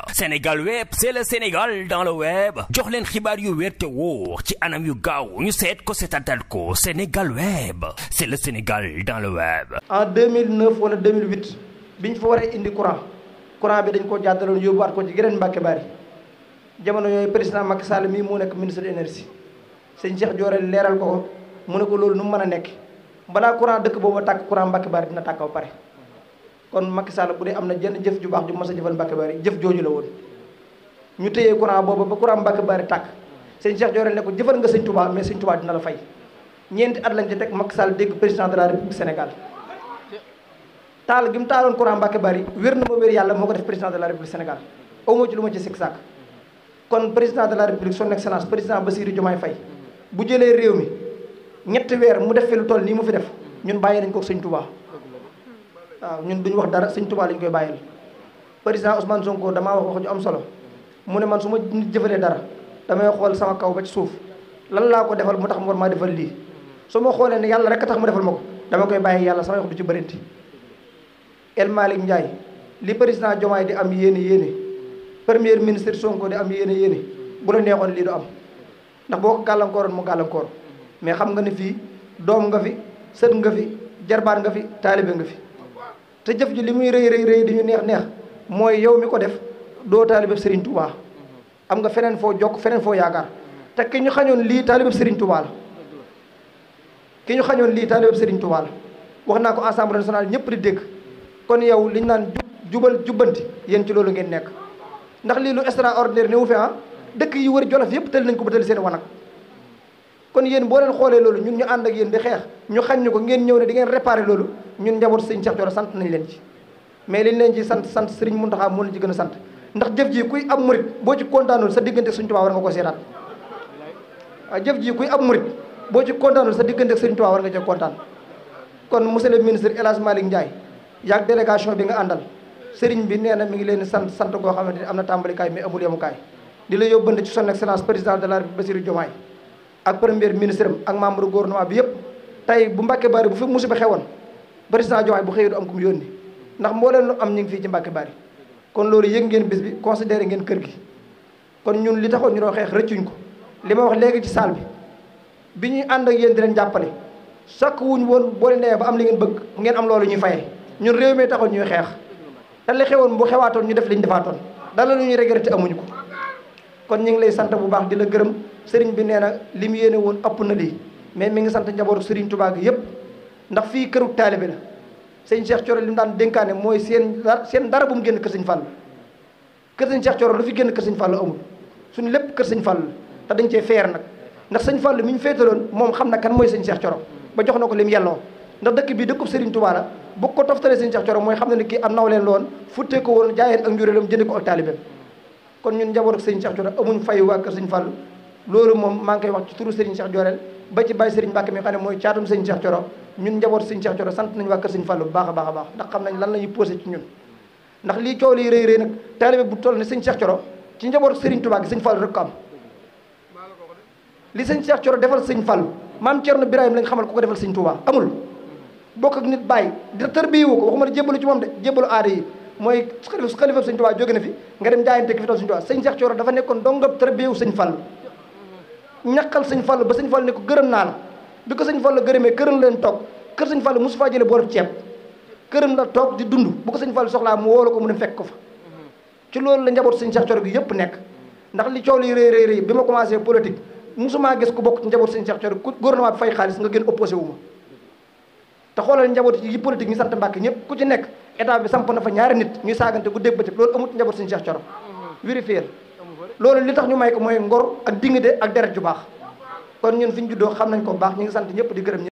web. Sénégal web, c'est le Sénégal dans le web. jox leen xibaar yu wér te wóor ci anam yu gaaw ñu seet ko seetaanal ko Sénégal web, c'est le Sénégal dans le web. En 2009 wala 2008 biñ fa war a indi courant bi dañ ko jàddaloon yóbbuwaat ko ci geneen Mbàkke Bari jamono yooyu président Macky Sall mii moo nekk ministre de l'énergie sëñ Cheikh Diorel leeral ko mu ne ko loolu nu mu mën a nekk balaa courant dëkk boobu tàkk courant Mbàkke Bari dina tàkk ba pare. kon Macky Sall bu dee am na jenn jëf ju baax ju mas a jëfal Mbàkke Bari jëf jooju la woon ñu téyee courant boobu ba courant Mbàkke Bari tàkk sëñ Cheikh Diorel ne ko jëfal nga sëñ Touba mais sëñ Touba dina la fay ñeenti at lañ ci teg Macky Sall dégg président de la République Sénégal taal gi mu taaloon courant Mbàkke Bari wér na ma wér yàlla moo ko def président de la République Sénégal awma ci lu ma ci sikk sàkk kon président de la République son excellence président Bassirou Diomaye Faye bu jëlee réew mi ñetti weer mu def fi lu toll nii mu fi def ñun bàyyi nañ ko sëñ Touba waaw ñun duñu wax dara sëñ Touba lañ koy bàyyil président Ousmane Sonko damaa wax ju am solo mu ne man su ma nit jëfalee dara damay xool sama kaw ba ci suuf lan laa ko defal mu tax mu war maa defal lii su ma xoolee ne yàlla rek a tax mu defal ma ko dama koy bàyyi yàlla sama wax du ci bërinti El Malick Ndiaye li président Diomaye di am yéene premier ministre Sonko di am yéene bu la neexoon lii du am ndax boo ko gàllankooroon mu gàllankoor mais xam nga ne fii doom nga fi sët nga fi jarbaat nga fi taalibe nga fi te jëf ji li muy rëy di ñu neex mooy yow mi ko def doo taalibe Serigne Touba am nga feneen foo jokk feneen foo yaakaar te ki ñu xañoon lii taalibe Serigne Touba la ki ñu xañoon lii taalibe Serigne Touba la wax naa ko Assemblée nationale ñëpp di dégg kon yow liñ naan jubal jubbanti yéen ci loolu ngeen nekk ndax lii lu extraordinaire ne wu fi dëkk yi wër Jolof yëpp tël nañ ko ba tël seen wanag kon yéen boo leen xoolee loolu ñun ñu ànd ak yéen di xeex ñu xañ ñu ko ngeen ñëw ne di ngeen réparé loolu ñun njaboot sëñ Cheikh Thioro sant nañ leen ci mais liñ leen ci sant Serigne Mountakha moo leen ci gën a sant ndax jëf ji kuy am murit boo ci kontaanul sa diggante Serigne Touba war nga ko seetaat waaw jëf ji kuy am murit boo ci kontaanul sa diggante Serigne Touba war nga ci kontaan kon monsieur le ministre El Hadj Malick Ndiaye yaag délégation bi nga àndal Serigne bi nee na mi ngi leen sant goo xamante ne am na tàmbalikaay mais amul yemukaay di la yóbbante ci son excellence président de la République Bassirou Diomaye ak premier ministre am ak membre gouvernement bi yëpp tey bu Mbàkke Bari bu fi musiba xewoon président Diomaye bu xëyee du am ku mu yónni ndax moo leen lu am ñu ngi fii ci Mbàkke Bari kon loolu yëg ngeen bis bi considéré ngeen kër gi kon ñun li taxoon ñu doon xeex rëccuñ ko li ma wax léegi ci salle bi ñuy ànd ak yéen di leen jàppale sakk wuñ woon boo leen nee ba am li ngeen bëgg ngeen am loolu ñuy fayee ñun réew mi taxoon ñuy xeex te li xewoon bu xewaatoon ñu def li ñu defaatoon dala lu ñuy regretté amuñu ko kon ñu ngi lay sant bu baax di la gërëm sëriñ bi nee na li mu yéene woon ëpp na lii mais mi ngi sant njabootu Serigne Touba gi yëpp ndax fii këru taalibe la sëñ Cheikh Thioro li mu daan dénkaane mooy seen dara bu mu génn kër sëñ Fall kër sëñ Cheikh Thioro lu fi génn kër sëñ Fall amul suñu lépp kër sëñ Fall te dañ cee feer nag ndax sëñ Fall mi ñu féetaloon moom xam na kan mooy sëñ Cheikh Thioro ba jox na ko lim yelloo ndax dëkk bii dëkkub Serigne Touba la bu ko toftalee sëñ Cheikh Thioro mooy xam ne ne kii am naw leen loon futtee ko woon jaayeen ak njuréelam jënd ko ak taalibeem kon ñun njaboot ak sëñ Cheikh Thioro amuñ fayu waa kër sëñ Fall loolu moom maa ngi koy wax ci turu Serigne Cheikh Diorel ba ci Baye Serigne Mbacke mi xam ne mooy caatum sëñ Cheikh Thioro ñun njaboot sëñ Cheikh Thioro sant nañ waa kër sëñ Fall bu baax a baax ndax xam nañ lan la ñuy posé ci ñun ndax lii coow lii rëy nag taalibe bu toll ne sëñ Cheikh Thioro ci njaboot Serigne Touba gi sëñ Fall rek ko am li sëñ Cheikh Thioro defal sëñ Fall maam Thierno Birahim lañ xamal ku ko defal sëñ Touba amul bokk ak nit bàyyi di tërbiyewu ko waxuma ne jébbalu ci moom de jébbalu aada yi mooy xalifa sëñ Touba jóge na fi nga dem jaayante ki fi tal sëñ Touba sëñ Cheikh Thioro dafa nekkoon dongab tërbiyewu sëñ Fall ñaqal sëñ Fall ba sëñ Fall ne ko gërëm naa la bi ko sëñ Fall gërëmee këram leen toog kër sëñ Fall mosu faa jële boolub ceeb këram la toog di dund bu ko sëñ Fall soxlaa mu woolu ko mu dem fekk ko fa ci loolu la njaboot sëñ Cheikh Thioro gi yëpp nekk ndax li coow li rëy bi ma commencé politique mosumaa gis ku bokk ci njaboot sëñ Cheikh Thioro gouvernement bi fay xaalis nga gën opposé wu ma te xoolal njaboot yi politique ñu sant Mbàkke ñëpp ku ci nekk état bi samp na fa ñaari nit ñuy saagante bu dégg bëccëg loolu amut njaboot sëñ Cheikh Thioro vérifier loolu li tax ñu may ko mooy ngor ak dignité ak deret ju baax kon ñun fi ñu juddoo xam nañ ko bu baax ñu ngi sant ñëpp di gërëm